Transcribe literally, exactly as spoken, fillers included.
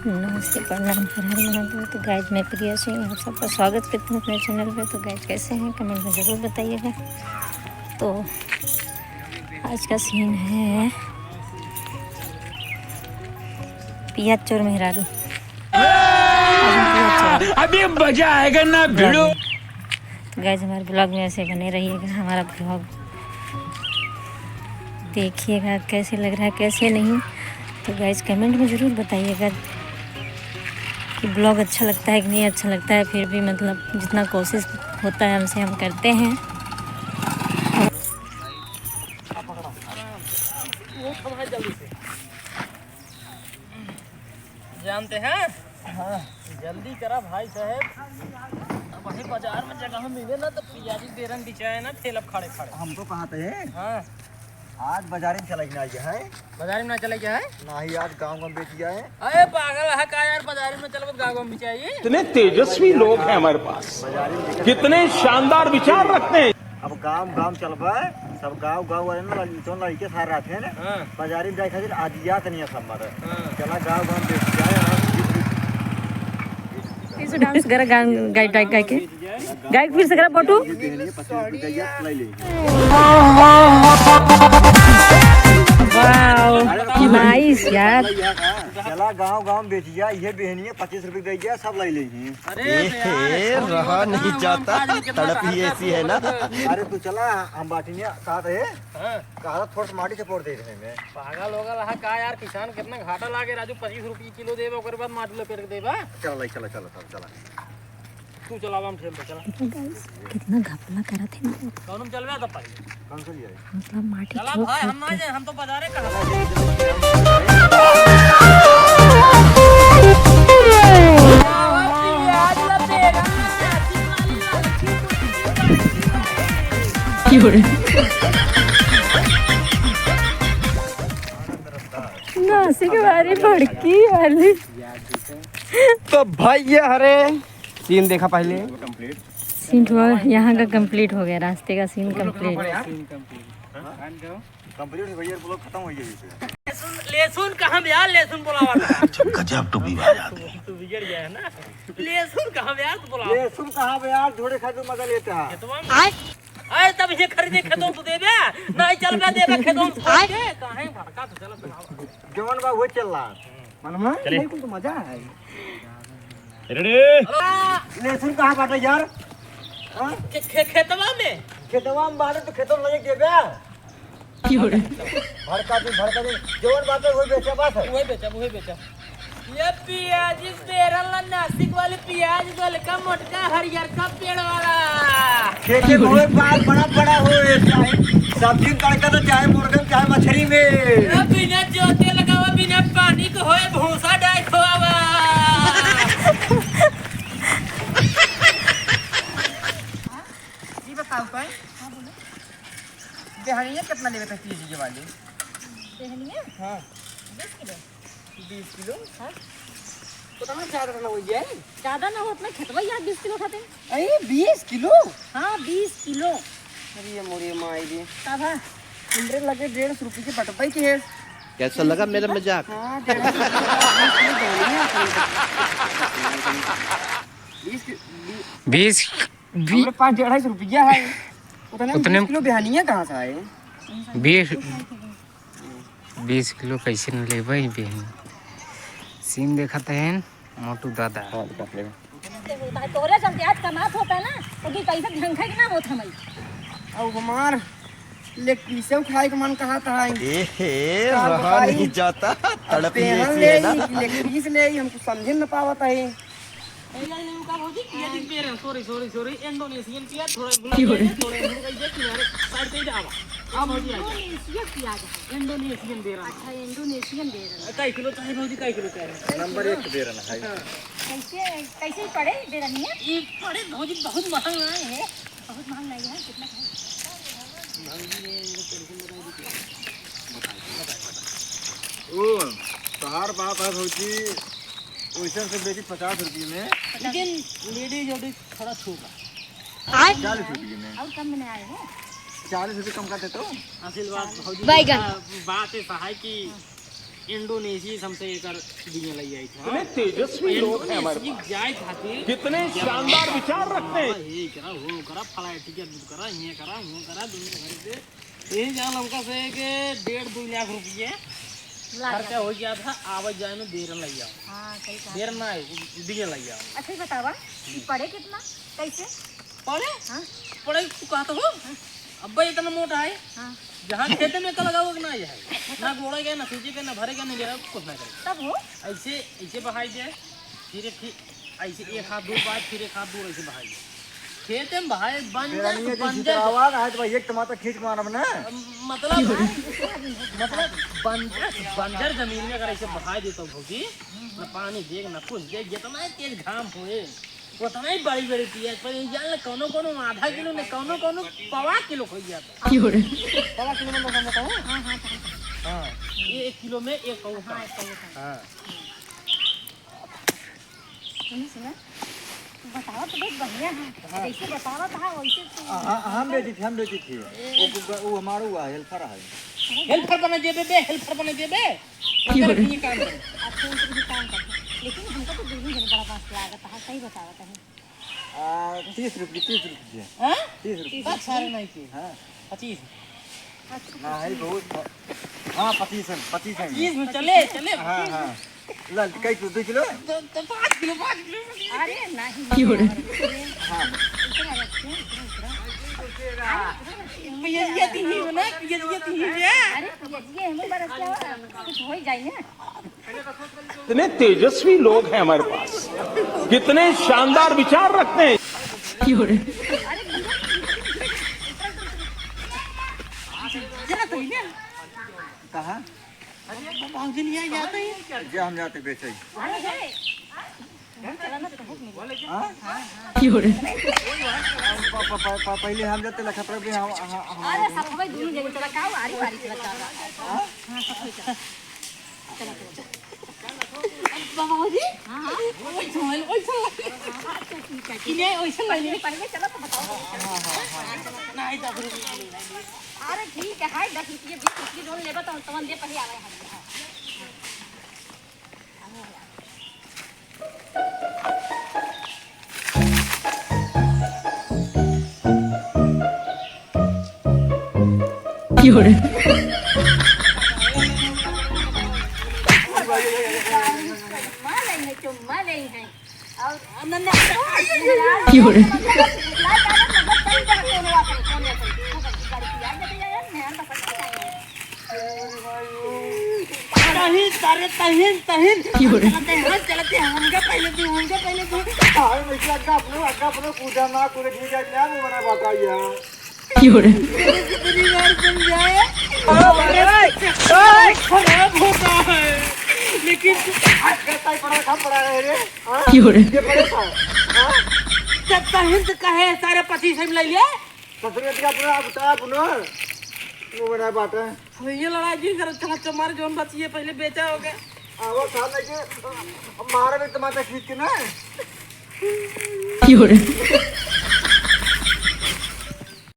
नमस्ते, प्रणाम, हर हर महादेव। तो गाइस, मैं प्रिया सिंह, आप सबका स्वागत करती हूँ अपने चैनल पे। तो गाइस, कैसे हैं, कमेंट में ज़रूर बताइएगा। तो आज का सीन है पियाज चोर मेहरारू। आज हम पियाज चोर अभी मजा आएगा ना भिड़ो। तो गाइस, हमारे ब्लॉग में ऐसे बने रहिएगा, हमारा ब्लॉग देखिएगा कैसे लग रहा है, कैसे नहीं। तो गाइस, कमेंट में ज़रूर बताइएगा कि ब्लॉग अच्छा लगता है कि नहीं अच्छा लगता है। फिर भी, मतलब, जितना कोशिश होता है हमसे, हम करते हैं। जानते हैं? हाँ, जल्दी करा भाई साहब। अब वही बाजार में जगह मिले ना तो पियाजी बेरन बिचाए ना ठेला खड़े खड़े। हम तो कहा थे। हाँ। आज बाजारे में चला के ना आइए है। बाजारे में ना चला के है? ना ही आज गाँव में बेच गया है। अरे पागल है का यार, बाजारे में चलबत गाँव में बिचाई? इतने तेजस्वी लोग हैं हमारे पास, बाजारे में कितने शानदार विचार रखते हैं। अब गाँव गाँव चलबा, सब गाँव गाँव वाले ना लड़की तो लड़के सारे रहते हैं ना। हाँ। बाजारे में जाए खातिर आज याद नहीं है सब हमारा। हाँ। चला गाँव गाँव बेच जाए। इसे डांस करा, गान गाय गाय गाय के गाय के फिर से करा फोटो। ये पहनिए, पच्चीस रुपये का ये सिलाई ले। वाओ, नाइस यार। चला गाँव गाँव बेचिया, ये बहनिया पच्चीस रुपये दे गया, सब ले लेंगे। अरे ए, यार, हे, रहा नहीं जाता, तड़प ही ऐसी है ना। अरे तू चला, हम बाटी नहीं साथ है। हाँ। कहा थोड़ा सा माटी से पोर दे रहे हैं। पागल होगल है का यार, किसान कितना घाटा लागे राजू, पच्चीस रुपये किलो देबे, ओकर बाद माटी लपेट के देबा। चला, चला, चला, चला, चला। तू चलावा, हम ठेल पे चला। देखो गाइस, कितना घपला करत है ना। कौन में चलबे तब पाई? कौन सा लिया है? मतलब माटी चला चोक भाई, हम ना करके। जाए, हम तो बाजारे कहाँ। नासिक वाली भड़की वाली। तो भाई ये हरे सीन देखा पहले। सीन हुआ, यहाँ का कंप्लीट हो गया, रास्ते का सीन कंप्लीट। कंप्लीट हो गया, ब्लॉग खत्म हो गया इसे। लहसुन, लहसुन कहाँ बे यार, लहसुन बोलावा था। गजब टू बी वाला आदमी। तू बिगड़ गया है ना। लहसुन कहाँ बे यार, तू बोलावा। लहसुन कहाँ बे यार, झोड़े खातिर मजा लेते हैं। खेतवा में। आए? आए तब ये खरीदे खेतों तू देबे, नहीं चलबे देबे खेतों से आए? के, काहे भड़का तो चलत बनावा। जवन बा वो चल रहा। मनवा, चले। नहीं, कुल तो मजा है। रेडी? लहसुन कहाँ बाटे यार? हाँ? खे-, खे-, खेतवा में। खेतवा में बाटे तो खेतवा में लगे देबे। की हो रे? भड़का दी, भड़का दी। जवन बाटे वही बेचा बस है। वही बेचा, वही बेचा। ये पियाज इस बेरन ला नासिक वाली पियाज गोलका मोटका हरियर का पेड़ वाला। खेते में होए बाल बड़ा बड़ा होए, चाहे सब्जी में तड़का तो चाहे मुर्गा में चाहे मछली में। ए, बिना जोते लगावा, बिना पानी के होए भूसा डाय खोआवा। जी बताओ कोई। हाँ, बोलो। बेहनिया कितना लेवे थे तीस के वाली? बेहनिया? हाँ। बीस किलो। बीस किलो? हाँ। उतना ज्यादा ना हो जाए। ज्यादा ना हो, अपने खेतवा यहाँ बीस किलो उठाते हैं। अरे, बीस किलो? हाँ, बीस किलो। अरे, ये मोरे माई रे। का भा? हमरे लगे डेढ़ सौ रुपये के बटवाई के है। कैसा लगा मेरा मजाक? हाँ, डेढ़ सौ रुपये का बीस किलो धनिया है। बीस कि-, बी-, बीस, बी-, हमरे पास डेढ़ सौ रुपया है। उतने में उतने बीस किलो बेहनिया कहाँ से आए? बीस, बीस किलो कैसे न लेबै बहन? सीन देखत हैं मोटू दादा। हाँ, दिखा ले। तोहरे चलते आज कमात होता ना, तो दुई पैसा ढंग के ना होत हमारी। अब हमार लेग पीसो खाए के मन कहा था। ए हे, का रहा बताई? नहीं जाता, अब तड़प ही पेहन ऐसी ले है ना। ही कि लेग पीस ले ही, हमको समझे न पावत है। ए, यार, ये का भौजी? पियाजी बेरन, sorry, sorry, sorry, Indonesian पियाज, थोड़ा भुना दीजिए, थोड़ा भुना दीजिए, किनारे side पे ही आवा। हाँ, भौजी, आ जाओ। Indonesian पियाज है। Indonesian बेरन। अच्छा, Indonesian बेरन। काई किलो चाहे भौजी, काई किलो चाहे? नंबर एक बेरन है। हाँ। कैसे, कैसे पड़े बेरनिया? ये पड़े भौजी, बहुत महंगा है। बहुत महंगा है, कितना है? ओ, तोहार बात है भौजी, वैसे से बेची पचास रुपये में। लेकिन लेडीज वेडीज थोड़ा छूगा। आय? चालीस रुपये में। और कम में नहीं आए हो? चालीस रुपये कम कर देते हो। असल बात भौजी, बैगन। बात है सहाय की इंडोनेशिया से हमसे एकर बीज लइ आई थी। इतने तेजस्वी लोग हैं हमारे पास। जाए खातिर कितने शानदार विचार रखते हैं। हाँ, ये करा, वो करा, फला टिकट बुक करा, ये करा, वो करा, दुनिया भर के। ये जान हमका से के डेढ़ दो लाख रुपये लागत। खर्चा हो गया था, आवे जाए में देर लग जाओ। हाँ, सही कहा। देर ना आए, बीज लइ आओ। अच्छा, ये बतावा कि पड़े कितना, कैसे? पड़े? हाँ। पड़े, तू कहत हो? हाँ। अब्बा इतना मोटा है। हाँ। जहाँ खेते में का लगावे के ना है। ना गोड़े के, ना खींचे के, ना भरे के, ना गिरा, कुछ ना करे। तब हो? ऐसे, ऐसे बहाई दे, फिर एक खी-, ऐसे एक हाथ दूर बहाई, फिर एक हाथ दूर ऐसे बहाई दे। खेते में बहाई, बंजर, बेरनिया जी बंजर। छितरावा का है तो भाई एक टमाटर खींच मारब ना। मतलब, मतलब बंजर, बंजर जमीन में अगर ऐसे बहाई दे तो भौजी, ना पानी दे, ना कुछ दे, जितना तेज घाम होए, उतना ही बड़ी बड़ी पियाज, पर ये जान ले, कौनो कौनो आधा किलो ने, कौनो कौनो पवा किलो हो जाता। क्यों रे? पवा किलो में लोग समझता हूँ। हाँ, हाँ, समझ गए। हाँ, ये एक किलो में एक पौवा। हाँ, एक पौवा। हाँ। सुनो, सुनो, बतावा तो बहुत बढ़िया है। हाँ। जैसे बतावा था, वैसे तो हाँ, हाँ, हम बेची थी, हम बेची थी। वो, वो, वो हमारा हुआ, हेल्पर है। हेल्पर बना देबे बे, हेल्पर बना देबे। अंदर भी काम कर। अच्छा, अंदर भी काम कर। लेकिन हमका तो दोनों जने बड़ा मस्त लागत है, सही बतावत है। आ, तीस रुपये, तीस रुपये। हाँ? तीस रुपये। बस सारे नहीं के। हाँ। पच्चीस। अच्छा, नहीं, बहुत है। हाँ, पच्चीस है, पच्चीस है। पच्चीस में चले, चले। हाँ, हाँ। ला, कई किलो, दो किलो? तो, तो पाँच किलो, पाँच किलो। अरे, नहीं। क्यों रे? हाँ। इतना रखते हैं, इतना, इतना। पियजिया ती ही हो ना, पियजिया ती ही हो। अरे, पियजिया हमें बरस क्या हो? कुछ हो ही जाए ना। इतने तेजस्वी लोग हैं हमारे पास, कितने शानदार विचार रखते हैं। क्यों रे? अरे, जरा तो ही ना। कहाँ? अरे, बाबूजी नहीं आए, जाते हैं। जा, हम जाते बेचे। अरे, हाँ? क्यों रे? प-, प-, प-, प-, पहले हम जाते लखत रहे, हम, हम, हम अरे, सब भाई दोनों जने चला, का वारी वारी चला, चला। हाँ? हाँ, सब कोई चला। चला, चला, चला। बाबूजी? हाँ, हाँ। ओइसन, ओइसन। हाँ, हाँ, तो ठीक है, ठीक है। किने ओइसन पहले, पहले चलो तो बताओ। हाँ, हाँ, हाँ। नहीं, दस रुपये। अरे ठीक है, हाय, दस रुपये, बीस रुपये जौन लेबा तो तवन दे, पहले आवे हम। क्यों रे? चुम्मा लेंगे, चुम्मा लेंगे। और क्यों रे? तहिन, सारे तहिन, तहिन। क्यों रे? चलते हैं, चलते हैं, हमका पहले दो, हमका पहले दो। हाय, मैं क्या अग्गा अपनो, अग्गा अपनो कूदा ना, कूदे ठीक है, क्या वो बना बाटा ये? क्यों रे? तेरी बार समझाए। ओ भाई, ओए। खराब होता है, लेकिन आज कैसा ही पड़ा, कम पड़ा है रे? हाँ? क्यों रे? ये पड़े था। हाँ? जब तहिन से कहे, सारे पच्चीस हम ले लिए। ससुरे का अपना, अब तो अपना, वो बना बाटा। भैया लड़ाई जिन करो, चला चमार जौन बचिए पहले बेचा हो गया। आवा साथ लेके मारे में टमाटर खींच के ना। क्यों रे?